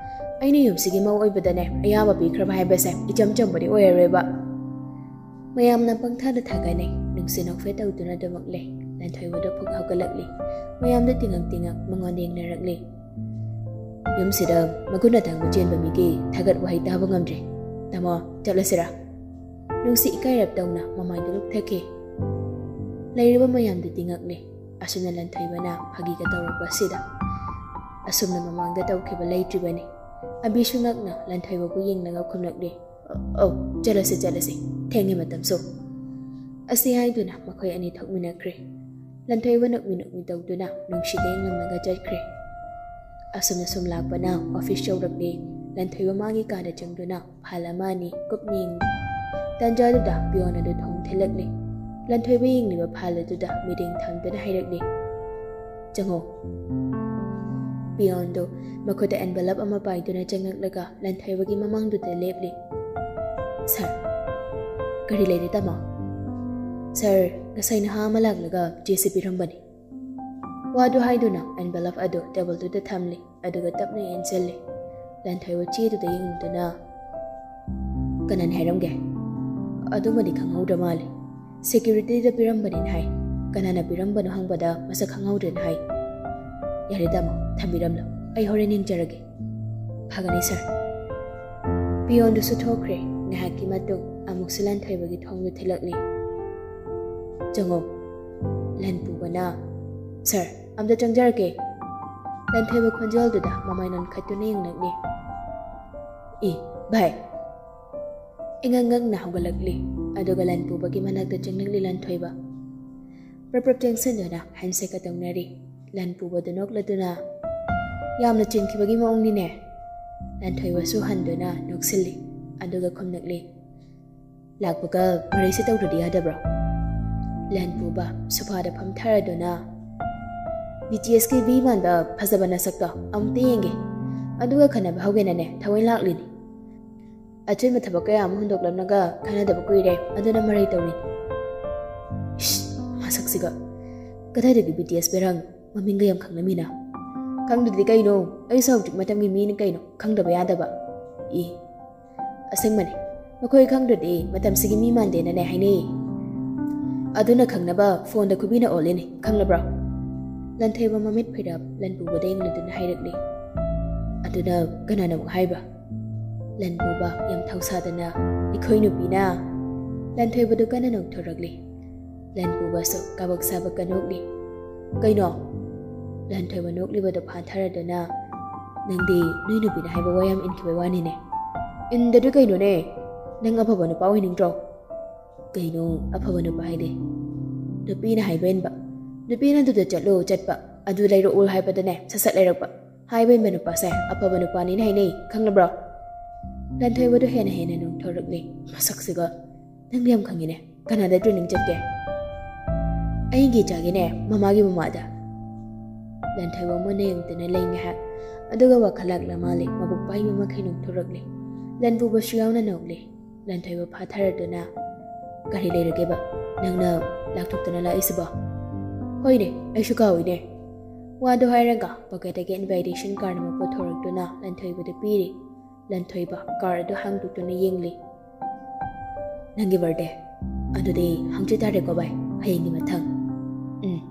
ꯑꯩꯅ ꯌꯨꯝꯁꯤꯒꯤ ꯃꯧ ꯑꯣꯏꯕꯗꯅꯦ ꯑꯌꯥꯕ ꯄꯤꯈ꯭ꯔꯕ ꯍꯥꯏꯕꯁꯦ ꯏꯆꯝ ꯆꯝꯕꯗꯤ ꯑꯣꯏꯔꯔꯣꯏꯕ꯫" ꯃꯌꯥꯝꯅ ꯄꯪꯊꯥꯗ ꯊꯥꯒꯠꯅꯩ꯫ ꯅꯨꯡꯁꯤ ꯅꯣꯛꯐꯦꯠ ꯇꯧꯗꯨꯅ ꯗꯨꯃꯛꯂꯦ꯫ ꯂꯟꯊꯣꯏꯕꯗꯣ ꯐꯨꯛ ꯍꯧꯒꯠꯂꯛꯂꯤ꯫ ꯃꯌꯥꯝꯗ ꯇꯤꯉꯛ ꯇꯤꯉꯛ ꯃꯉꯣꯟꯗ ꯌꯦꯡꯅꯔꯛꯂꯤ꯫ "ꯌꯨꯝꯁꯤꯗ ꯃꯒꯨꯟ ꯑꯇꯥꯡꯕ ꯆꯦꯟꯕ ꯃꯤꯒꯤ ꯊꯥꯒꯠ ꯋꯥꯍꯩ ꯇꯥꯕ ꯉꯝꯗ꯭ꯔꯦ꯫ ꯇꯥꯃꯣ, ꯆꯠꯂꯁꯤꯔꯥ?" ꯅꯨꯡꯁꯤ ꯏꯀꯥꯏꯔꯞ ꯇꯧꯅ ꯃꯃꯥꯏꯗꯨ ꯂꯨꯞꯊꯈꯤ꯫ ꯂꯩꯔꯤꯕ ꯃꯌꯥꯝꯗꯨ ꯇꯤꯉꯛꯂꯤ꯫ ꯑꯁꯨꯝꯅ ꯂꯟꯊꯣꯏꯕꯅ ꯐꯥꯒꯤꯒ ꯇꯧꯔꯛꯄ ꯑꯁꯤꯗ꯫ ꯑꯁꯨꯝꯅ ꯃꯃꯥꯡꯗ ꯇꯧꯈꯤꯕ ꯂꯩꯇ꯭ꯔꯤꯕꯅꯤ꯫ ꯑꯕꯤꯁꯨ ꯉꯛꯅ ꯂꯟꯊꯣꯏꯕꯕꯨ ꯌꯦꯡꯂꯒ ꯈꯨꯝꯂꯛꯂꯤ꯫ "ꯑꯧ, ꯆꯠꯂꯁꯤ, ꯆꯠꯂꯁꯤ꯫ ꯊꯦꯡꯉꯦ ꯃꯇꯝꯁꯨ꯫" ꯑꯁꯤ ꯍꯥꯏꯗꯨꯅ ꯃꯈꯣꯏ ꯑꯅꯤ ꯊꯣꯛꯃꯤꯟꯅꯈ꯭ꯔꯦ꯫ ꯂꯟꯊꯣꯏꯕ ꯅꯣꯛꯃꯤ ꯅꯣꯛꯃꯤ ꯇꯧꯗꯨꯅ ꯅꯨꯡꯁꯤꯗ ꯌꯦꯡꯂꯝꯂꯒ ꯆꯠꯈ꯭ꯔꯦ꯫ ꯑꯁꯨꯝꯅ ꯁꯨꯝ ꯂꯥꯛꯄꯅ ꯑꯣꯐꯤꯁ ꯌꯧꯔꯛꯂꯦ꯫ ꯂꯟꯊꯣꯏꯕ ꯃꯥꯒꯤ ꯀꯥꯗ ꯆꯪꯗꯨꯅ ꯐꯥꯏꯜ ꯑꯃ ꯑꯅꯤ ꯀꯨꯞꯅ ꯌꯦꯡꯂꯤ꯫ ꯇꯟꯖꯥꯗꯨꯗ ꯄꯤꯌꯣꯟ ꯑꯗꯨ ꯊꯣꯡ ꯊꯤꯜꯂꯛꯂꯤ꯫ ꯂꯟꯊꯣꯏꯕ ꯌꯦꯡꯂꯤꯕ ꯐꯥꯏꯜ ꯑꯗꯨꯗ ꯃꯤꯠꯌꯦꯡ ꯊꯝꯗꯨꯅ ꯍꯥꯏꯔꯛꯂꯤ, "ꯆꯪꯉꯣ꯫" ꯄꯤꯌꯣꯟꯗꯨ ꯃꯈꯨꯠꯇ ꯑꯦꯟꯚꯦꯂꯞ ꯑꯃ ꯄꯥꯏꯗꯨꯅ ꯆꯪꯂꯛꯂꯒ ꯂꯟꯊꯣꯏꯕꯒꯤ ꯃꯃꯥꯡꯗꯨꯗ ꯂꯦꯞꯂꯤ꯫ "ꯁꯥꯔ꯫" "ꯀꯔꯤ ꯂꯩꯔꯦ, ꯇꯥꯃꯣ?" "ꯁꯥꯔ, ꯉꯁꯥꯏ ꯅꯍꯥ ꯑꯃ ꯂꯥꯛꯂꯒ ꯆꯦ ꯑꯁꯤ ꯄꯤꯔꯝꯕꯅꯤ꯫" ꯋꯥꯗꯨ ꯍꯥꯏꯗꯨꯅ ꯑꯦꯟꯚꯦꯂꯞ ꯑꯗꯨ ꯇꯦꯕꯜꯗꯨꯗ ꯊꯝꯂꯤ, ꯑꯗꯨꯒ ꯇꯞꯅ ꯌꯦꯟꯁꯤꯜꯂꯤ꯫ ꯂꯟꯊꯣꯏꯕ ꯆꯦꯗꯨꯗ ꯌꯦꯡꯗꯨꯅ, "ꯀꯅꯥꯅ ꯍꯥꯏꯔꯝꯒꯦ?" "ꯑꯗꯨꯃꯗꯤ ꯈꯪꯍꯧꯗ꯭ꯔ ꯃꯥꯜꯂꯦ꯫ ꯁꯦꯀ꯭ꯌꯨꯔꯤꯇꯤꯗ ꯄꯤꯔꯝꯕꯅꯤꯅ ꯍꯥꯏ꯫ ꯀꯅꯥꯅ ꯄꯤꯔꯝꯕꯅꯣ ꯍꯪꯕꯗ ꯃꯁꯛ ꯈꯪꯍꯧꯗ꯭ꯔꯦꯅ ꯍꯥꯏ꯫" "ꯌꯥꯔꯦ ꯇꯥꯃꯣ, ꯊꯝꯕꯤꯔꯝꯂꯣ꯫ ꯑꯩ ꯍꯣꯔꯦꯟ ꯌꯦꯡꯖꯔꯒꯦ꯫" "ꯐꯒꯅꯤ ꯁꯥꯔ꯫" ꯄꯤꯌꯣꯟꯗꯨꯁꯨ ꯊꯣꯛꯈ꯭ꯔꯦ꯫ ꯉꯥꯏꯍꯥꯛꯀꯤ ꯃꯇꯨꯡ ꯑꯃꯨꯛꯁꯨ ꯂꯟꯊꯣꯏꯕꯒꯤ ꯊꯣꯡꯗꯨ ꯊꯤꯜꯂꯛꯂꯤ꯫ "ꯆꯪꯉꯣ꯫" ꯂꯟꯄꯨꯕꯅ, "ꯁꯥꯔ, ꯑꯝꯇ ꯆꯪꯖꯔꯛꯀꯦ꯫" ꯂꯟꯊꯣꯏꯕ ꯈꯣꯟꯖꯦꯜꯗꯨꯗ ꯃꯃꯥꯏ ꯅꯣꯟꯈꯠꯇꯨꯅ ꯌꯦꯡꯂꯛꯂꯤ꯫ "ꯏ, ꯚꯥꯏ꯫" ꯏꯉꯛ ꯉꯛꯅ ꯍꯧꯒꯠꯂꯛꯂꯤ꯫ ꯑꯗꯨꯒ ꯂꯟꯄꯨꯕꯒꯤ ꯃꯅꯥꯛꯇ ꯆꯪꯂꯛꯂꯤ ꯂꯟꯊꯣꯏꯕ꯫ ꯄ꯭ꯔꯞ ꯄ꯭ꯔꯞ ꯆꯪꯁꯤꯟꯗꯨꯅ ꯍꯦꯟꯁꯦꯛꯀ ꯇꯧꯅꯔꯤ꯫ ꯂꯟꯄꯨꯕꯗꯨ ꯅꯣꯛꯂꯗꯨꯅ, "ꯌꯥꯝꯅ ꯆꯤꯟꯈꯤꯕꯒꯤ ꯃꯑꯣꯡꯅꯤꯅꯦ꯫" ꯂꯟꯊꯣꯏꯕꯁꯨ ꯍꯟꯗꯨꯅ ꯅꯣꯛꯁꯤꯜꯂꯤ꯫ ꯑꯗꯨꯒ ꯈꯨꯝꯂꯛꯂꯤ, "ꯂꯥꯛꯄꯒ ꯃꯔꯩꯁꯦ ꯇꯧꯗ꯭ꯔꯗꯤ ꯌꯥꯗꯕ꯭ꯔꯣ?" ꯂꯟꯄꯨꯕ ꯁꯣꯐꯥꯗ ꯐꯝꯊꯔꯗꯨꯅ, "ꯕꯤ ꯇꯤ ꯑꯦꯁꯀꯤ ꯚꯤ ꯃꯥꯟꯕ ꯐꯖꯕ ꯅꯁꯛꯇꯣ ꯑꯃꯨꯛꯇ ꯌꯦꯡꯒꯦ꯫ ꯑꯗꯨꯒ ꯈꯟꯅꯕ ꯍꯧꯒꯦꯅꯅꯦ ꯊꯑꯣꯏ ꯂꯥꯛꯂꯤꯅꯤ꯫ ꯑꯆꯤꯟꯕ ꯊꯕꯛ ꯀꯌꯥ ꯑꯃ ꯍꯨꯟꯗꯣꯛꯂꯝꯂꯒ ꯈꯟꯅꯗꯕ ꯀꯨꯏꯔꯦ, ꯑꯗꯨꯅ ꯃꯔꯩ ꯇꯧꯔꯤꯅꯤ꯫" "ꯏꯁ, ꯃꯁꯛꯁꯤꯒ꯫ ꯀꯗꯥꯏꯗꯒꯤ ꯕꯤ ꯇꯤ ꯑꯦꯁ ꯕꯦꯔꯥꯡ? ꯃꯃꯤꯡꯒ ꯌꯥꯝ ꯈꯪꯂꯝꯃꯤꯅ꯫" "ꯈꯪꯗ꯭ꯔꯗꯤ ꯀꯩꯅꯣ? ꯑꯩꯁꯨ ꯍꯧꯖꯤꯛ ꯃꯇꯝꯒꯤ ꯃꯤꯅꯤ ꯀꯩꯅꯣ, ꯈꯪꯗꯕ ꯌꯥꯗꯕ꯫" "ꯏ, ꯑꯁꯦꯡꯕꯅꯤ, ꯃꯈꯣꯏ ꯈꯪꯗ꯭ꯔꯗꯤ ꯃꯇꯝꯁꯤꯒꯤ ꯃꯤ ꯃꯥꯟꯗꯦꯅꯅꯦ ꯍꯥꯏꯅꯩ꯫" "ꯑꯗꯨꯅ ꯈꯪꯅꯕ ꯐꯣꯟꯗ ꯈꯨꯕꯤꯅ ꯑꯣꯜꯂꯤꯅꯤ, ꯈꯪꯂꯕ꯭ꯔꯣ?" ꯂꯟꯊꯣꯏꯕ ꯃꯃꯤꯠ ꯐꯩꯔꯞ ꯂꯟꯄꯨꯕꯗ ꯌꯦꯡꯂꯗꯨꯅ ꯍꯥꯏꯔꯛꯂꯤ꯫ "ꯑꯗꯨꯅ ꯀꯅꯥꯅ ꯑꯃꯨꯛ ꯍꯥꯏꯕ?" ꯂꯟꯄꯨꯕ ꯌꯥꯝ ꯊꯧꯁꯥꯗꯅ, "ꯑꯩꯈꯣꯏ ꯅꯨꯄꯤꯅ꯫" ꯂꯟꯊꯣꯏꯕꯗꯨ ꯀꯟꯅ ꯅꯣꯛꯊꯣꯔꯛꯂꯤ꯫ ꯂꯟꯄꯨꯕꯁꯨ ꯀꯕꯛ ꯁꯥꯕ ꯀꯅꯣꯛꯂꯤ꯫ "ꯀꯩꯅꯣ?" ꯂꯟꯊꯣꯏꯕ ꯅꯣꯛꯂꯤꯕꯗꯨ ꯐꯥꯊꯔꯗꯨꯅ, "ꯅꯪꯗꯤ ꯅꯣꯏ ꯅꯨꯄꯤꯅ ꯍꯥꯏꯕ ꯋꯥ ꯌꯥꯝ ꯏꯟꯈꯤꯕꯩ ꯋꯥꯅꯤꯅꯦ꯫ ꯏꯟꯗꯗꯤ ꯀꯩꯅꯣꯅꯦ? ꯅꯪ ꯑꯐꯕ ꯅꯨꯄꯥ ꯑꯣꯏꯅꯤꯡꯗ꯭ꯔꯣ?" "ꯀꯩꯅꯣ ꯑꯐꯕ ꯅꯨꯄꯥ ꯍꯥꯏꯗꯤ?" "ꯅꯨꯄꯤꯅ ꯍꯥꯏꯕ ꯏꯟꯕ꯫ ꯅꯨꯄꯤꯅ ꯑꯗꯨꯗ ꯆꯠꯂꯣ ꯆꯠꯄ, ꯑꯗꯨ ꯂꯩꯔꯛꯑꯣ ꯍꯥꯏꯕꯗꯅꯦ ꯁꯠ ꯁꯠ ꯂꯩꯔꯛꯄ꯫ ꯍꯥꯏꯕ ꯏꯟꯕ ꯅꯨꯄꯥꯁꯦ ꯑꯐꯕ ꯅꯨꯄꯥꯅꯤꯅ ꯍꯥꯏꯅꯩ, ꯈꯪꯂꯕ꯭ꯔꯣ?" ꯂꯟꯊꯣꯏꯕꯗꯣ ꯍꯦꯟꯅ ꯍꯦꯟꯅ ꯅꯣꯡꯊꯣꯔꯛꯂꯤ꯫ "ꯃꯁꯛꯁꯤꯒ, ꯅꯪꯗꯤ ꯌꯥꯝ ꯈꯪꯉꯤꯅꯦ꯫ ꯀꯅꯥꯗ ꯇ꯭ꯔꯦꯅꯤꯡ ꯆꯠꯀꯦ?" "ꯑꯩꯒꯤ ꯏꯆꯥꯒꯤꯅꯦ, ꯃꯃꯥꯒꯤ ꯃꯃꯥꯗ꯫" ꯂꯟꯊꯣꯏꯕ ꯃꯨꯟꯅ ꯌꯦꯡꯗꯨꯅ ꯂꯩ ꯉꯥꯏꯍꯥꯛ꯫ ꯑꯗꯨꯒ ꯋꯥꯈꯜ ꯂꯥꯛꯂ ꯃꯥꯜꯂꯦ, ꯃꯕꯨꯛ ꯄꯥꯏꯕ ꯃꯈꯩ ꯅꯣꯡꯊꯣꯔꯛꯂꯤ꯫ ꯂꯟꯄꯨꯕꯁꯨ ꯌꯥꯎꯅ ꯅꯣꯛꯂꯤ꯫ ꯂꯟꯊꯣꯏꯕ ꯐꯥꯊꯔꯗꯨꯅ, "ꯀꯔꯤ ꯂꯩꯔꯒꯦꯕ ꯅꯪꯅ ꯂꯥꯛꯊꯣꯛꯇꯅ ꯂꯥꯛꯏꯁꯤꯕꯣ?" "ꯍꯣꯏꯅꯦ, ꯑꯩꯁꯨ ꯀꯥꯎꯏꯅꯦ꯫ ꯋꯥꯗꯨ ꯍꯥꯏꯔꯒ ꯄꯣꯀꯦꯠꯇꯒꯤ invitation card ꯑꯃ ꯄꯨꯊꯣꯔꯛꯇꯨꯅ ꯂꯟꯊꯣꯏꯕꯗ ꯄꯤꯔꯤ꯫ ꯂꯟꯊꯣꯏꯕ card ꯑꯗꯨ ꯍꯥꯡꯗꯣꯛꯇꯨꯅ ꯌꯦꯡꯂꯤ꯫ "ꯅꯪꯒꯤ birthday꯫ ꯑꯗꯨꯗꯤ ꯍꯪꯆꯤꯠ ꯇꯥꯔꯦꯀꯣ ꯚꯥꯏ, ꯍꯌꯦꯡꯒꯤ ꯃꯊꯪ꯫ ꯎꯝ,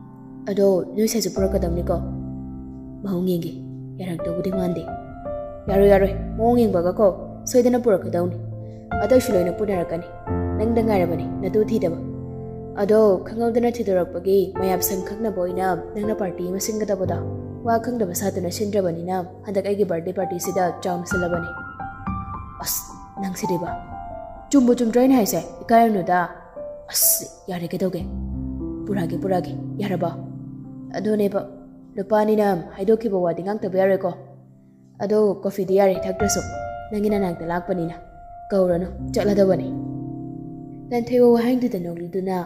ꯑꯗꯣ ꯅꯣꯏ ꯁꯥꯏꯁꯨ ꯄꯨꯔꯛꯀꯗꯕꯅꯤꯀꯣ? ꯃꯑꯣꯡ ꯌꯦꯡꯒꯦ, ꯌꯥꯔꯛꯇꯧꯕꯨꯗꯤ ꯃꯥꯟꯗꯦ꯫" "ꯌꯥꯔꯣꯏ, ꯌꯥꯔꯣꯏ, ꯃꯑꯣꯡ ꯌꯦꯡꯕꯒ ꯀꯣ, ꯁꯣꯏꯗꯅ ꯄꯨꯔꯛꯀꯗꯧꯅꯤ꯫ ꯑꯇꯩꯁꯨ ꯂꯣꯏꯅ ꯄꯨꯅꯔꯛꯀꯅꯤ꯫ ꯅꯪꯗ ꯉꯥꯏꯔꯕꯅꯤ ꯅꯇꯨ ꯊꯤꯗꯕ꯫ ꯑꯗꯣ ꯈꯪꯍꯧꯗꯅ ꯊꯤꯗꯣꯔꯛꯄꯒꯤ ꯃꯌꯥꯝ ꯁꯝ ꯈꯛꯅꯕ ꯑꯣꯏꯅ ꯅꯪꯅ party ꯑꯃ ꯁꯤꯟꯒꯗꯕꯗꯣ ꯋꯥ ꯈꯪꯗꯕ ꯁꯥꯗꯨꯅ ꯁꯤꯟꯗ꯭ꯔꯕꯅꯤꯅ ꯍꯟꯗꯛ ꯑꯩꯒꯤ birthday partyꯁꯤꯗ ꯆꯥꯎꯅ ꯁꯤꯜꯂꯕꯅꯤ꯫" "ꯑꯁ, ꯅꯪꯁꯤꯗꯤꯕ꯫ ꯆꯨꯝꯕꯨ ꯆꯨꯝꯗ꯭ꯔꯣ ꯑꯩꯅ ꯍꯥꯏꯁꯦ? ꯏꯀꯥꯏꯔꯨꯅꯨꯗ꯫ ꯑꯁ, ꯌꯥꯔꯦ, ꯀꯩꯗꯧꯒꯦ? ꯄꯨꯔꯛꯑꯒꯦ, ꯄꯨꯔꯛꯑꯒꯦ꯫ ꯌꯥꯔꯕꯣ? ꯑꯗꯨꯅꯦꯕ, ꯅꯨꯄꯥꯅꯤꯅ ꯍꯥꯏꯗꯣꯛꯈꯤꯕ ꯋꯥꯗꯤ ꯉꯥꯛꯇꯕ ꯌꯥꯔꯣꯏꯀꯣ꯫ ꯑꯗꯣ coffeeꯗꯤ ꯌꯥꯔꯦ, ꯊꯛꯇ꯭ꯔꯁꯨ꯫ ꯅꯪꯒꯤ ꯅꯅꯥꯛꯇ ꯂꯥꯛꯄꯅꯤꯅ ꯀꯧꯔꯅꯨ, ꯆꯠꯂꯗꯕꯅꯤ꯫" ꯂꯟꯊꯣꯏꯕ ꯋꯥꯍꯩꯗꯨꯗ ꯅꯣꯛꯂꯤꯗꯨꯅ,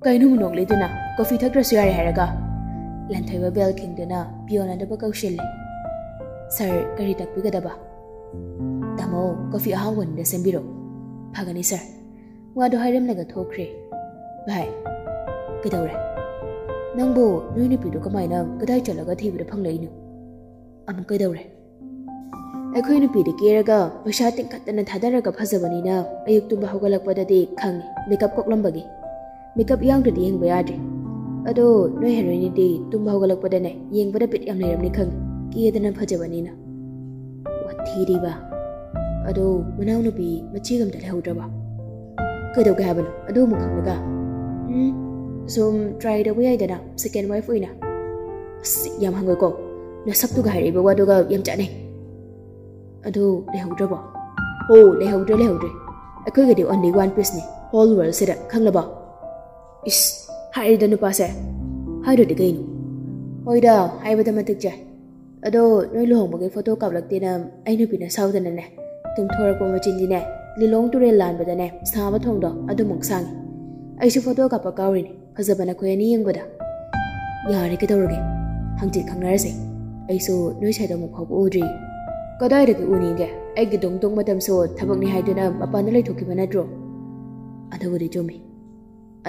"ꯀꯩꯅꯣ ꯑꯃꯨꯛ ꯅꯣꯛꯂꯤꯗꯨꯅ? Coffee ꯊꯛꯇ꯭ꯔꯁꯨ ꯌꯥꯔꯦ ꯍꯥꯏꯔꯒ?" ꯂꯟꯊꯣꯏꯕ bell ꯈꯤꯡꯗꯨꯅ peon ꯑꯗꯨꯕꯨ ꯀꯧꯁꯤꯜꯂꯦ꯫ "Sir, ꯀꯔꯤ ꯇꯥꯛꯄꯤꯒꯗꯕ?" "ꯇꯥꯃꯣ, coffee ꯑꯍꯥꯎꯕ ꯑꯅꯤꯗ ꯁꯦꯝꯕꯤꯔꯣ꯫" "ꯐꯒꯅꯤ sir꯫" ꯋꯥꯗꯨ ꯍꯥꯏꯔꯝꯂꯒ ꯊꯣꯛꯈ꯭ꯔꯦ꯫ "ꯚꯥꯏ, ꯀꯩꯗꯧꯔꯦ? ꯅꯪꯕꯨ ꯅꯣꯏ ꯅꯨꯄꯤꯗꯣ ꯀꯃꯥꯏꯅ ꯀꯗꯥꯏ ꯆꯠꯂꯒ ꯊꯤꯕꯗ ꯐꯪꯂꯛꯏꯅꯣ? ꯑꯃꯨꯛ ꯀꯩꯗꯧꯔꯦ?" "ꯑꯩꯈꯣꯏ ꯅꯨꯄꯤꯗꯤ ꯀꯦꯔꯒ ꯄꯩꯁꯥ ꯇꯤꯡꯈꯠꯇꯅ ꯊꯥꯗꯔꯒ ꯐꯖꯕꯅꯤꯅ ꯑꯌꯨꯛ ꯇꯨꯝꯕ ꯍꯧꯒꯠꯂꯛꯄꯗꯗꯤ ꯈꯪꯉꯤ makeup ꯀꯣꯛꯂꯝꯕꯒꯤ꯫ Makeup ꯌꯥꯎꯗ꯭ꯔꯗꯤ ꯌꯦꯡꯕ ꯌꯥꯗ꯭ꯔꯦ꯫ ꯑꯗꯣ ꯅꯣꯏ heroineꯗꯤ ꯇꯨꯝꯕ ꯍꯧꯒꯠꯂꯛꯄꯗꯅꯦ ꯌꯦꯡꯕꯗ ꯕꯤꯠ ꯌꯥꯝ ꯂꯩꯔꯝꯅꯤ ꯈꯪꯉꯤ, ꯀꯦꯗꯅ ꯐꯖꯕꯅꯤꯅ꯫" "ꯋꯥꯊꯤꯗꯤꯕ꯫ ꯑꯗꯣ ꯃꯅꯥꯎꯅꯨꯄꯤ ꯃꯆꯦꯒ ꯑꯝꯇ ꯂꯩꯍꯧꯗ꯭ꯔꯕ?" "ꯀꯩꯗꯧꯒꯦ ꯍꯥꯏꯕꯅꯣ ꯑꯗꯨ ꯑꯃꯨꯛ ꯈꯪꯂꯒ?" "ꯎꯝ, ꯁꯨꯝ try ꯇꯧꯕ ꯌꯥꯏꯗꯅ, second wife ꯑꯣꯏꯅ꯫" "ꯑꯁ, ꯌꯥꯝ ꯍꯪꯒꯣꯏꯀꯣ, ꯅꯁꯛꯇꯨꯒ ꯍꯥꯏꯔꯛꯏꯕ ꯋꯥꯗꯨꯒ ꯌꯥꯝ ꯆꯥꯟꯅꯩ꯫ ꯑꯗꯨ ꯂꯩꯍꯧꯗ꯭ꯔꯕꯣ?" "ꯍꯣ, ꯂꯩꯍꯧꯗ꯭ꯔꯦ, ꯂꯩꯍꯧꯗ꯭ꯔꯦ꯫ ꯑꯩꯈꯣꯏꯒꯗꯤ only one pieceꯅꯤ whole worldꯁꯤꯗ, ꯈꯪꯂꯕꯣ?" "ꯏꯁ, ꯍꯥꯏꯔꯦꯗ ꯅꯨꯄꯥꯁꯦ꯫ ꯍꯥꯏꯗ꯭ꯔꯗꯤ ꯀꯩꯅꯣ?" "ꯍꯣꯏꯗ, ꯍꯥꯏꯕꯗ ꯃꯇꯤꯛ ꯆꯥꯏ꯫ ꯑꯗꯣ ꯅꯣꯏ ꯂꯨꯍꯣꯡꯕꯒꯤ photo ꯀꯥꯞꯂꯛꯇꯦꯅ ꯑꯩ ꯅꯨꯄꯤꯅ ꯁꯥꯎꯗꯅꯅꯦ, ꯇꯨꯝꯊꯣꯔꯛꯄ ꯃꯆꯤꯟꯗꯤꯅꯦ, ꯂꯤꯂꯣꯡ ꯇꯨꯔꯦꯜ ꯂꯥꯟꯕꯗꯅꯦ ꯁꯥꯕ ꯊꯣꯡꯗꯣ ꯑꯗꯨꯃꯨꯛ ꯁꯥꯡꯉꯤ꯫ ꯑꯩꯁꯨ photo ꯀꯥꯞꯄ ꯀꯥꯎꯔꯤꯅꯦ, ꯐꯖꯕ ꯅꯈꯣꯏ ꯑꯅꯤ ꯌꯦꯡꯕꯗ꯫" "ꯌꯥꯔꯦ, ꯀꯩꯗꯧꯔꯒꯦ? ꯍꯪꯆꯤꯠ ꯈꯪꯅꯔꯁꯦ꯫ ꯑꯩꯁꯨ ꯅꯣꯏ ꯁꯥꯏꯗꯣ ꯑꯃꯨꯛ ꯐꯥꯎꯕ ꯎꯗ꯭ꯔꯤ꯫" "ꯀꯗꯥꯏꯗꯒꯤ ꯎꯅꯤꯒꯦ? ꯑꯩꯒꯤ ꯗꯣꯡ ꯗꯣꯡ ꯃꯇꯝꯁꯨ ꯊꯕꯛꯅꯤ ꯍꯥꯏꯗꯨꯅ ꯃꯄꯥꯟꯗ ꯂꯩꯊꯣꯛꯈꯤꯕ ꯅꯠꯇ꯭ꯔꯣ?" "ꯑꯗꯨꯕꯨꯗꯤ ꯆꯨꯝꯃꯤ꯫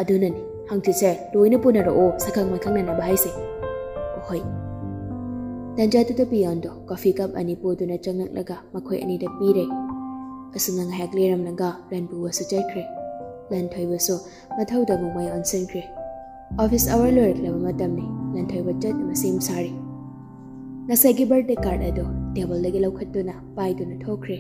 ꯑꯗꯨꯅꯅꯤ ꯍꯪꯆꯤꯠꯁꯦ ꯂꯣꯏꯅ ꯄꯨꯅꯔꯛꯑꯣ, ꯁꯛꯈꯪ ꯃꯥꯏꯈꯪꯅꯅꯕ ꯍꯥꯏꯁꯦ꯫" "ꯑꯣ, "ꯍꯣꯏ꯫" ꯇꯟꯖꯥꯗꯨꯗ ꯄꯤꯌꯣꯟꯗꯣ ꯀꯣꯐꯤ ꯀꯞ ꯑꯅꯤ ꯄꯨꯗꯨꯅ ꯆꯪꯂꯛꯂꯒ ꯃꯈꯣꯏ ꯑꯅꯤꯗ ꯄꯤꯔꯦ꯫ ꯑꯁꯨꯝꯅ ꯉꯥꯏꯍꯥꯛ ꯂꯩꯔꯝꯂꯒ ꯂꯟꯄꯨꯕꯁꯨ ꯆꯠꯈ꯭ꯔꯦ꯫ ꯂꯟꯊꯣꯏꯕꯁꯨ ꯃꯊꯧꯗ ꯑꯃꯨꯛ ꯃꯥꯏ ꯑꯣꯟꯁꯤꯟꯈ꯭ꯔꯦ꯫ ꯑꯣꯐꯤꯁ ꯑꯋꯥꯔ ꯂꯣꯏꯔꯛꯂꯕ ꯃꯇꯝꯅꯤ꯫ ꯂꯟꯊꯣꯏꯕ ꯆꯠꯅꯕ ꯁꯦꯝ ꯁꯥꯔꯤ꯫ ꯉꯁꯥꯏꯒꯤ ꯕꯥꯔꯗꯦ ꯀꯥꯔꯗ ꯑꯗꯨ ꯇꯦꯕꯜꯗꯒꯤ ꯂꯧꯈꯠꯇꯨꯅ ꯄꯥꯏꯗꯨꯅ ꯊꯣꯛꯈ꯭ꯔꯦ꯫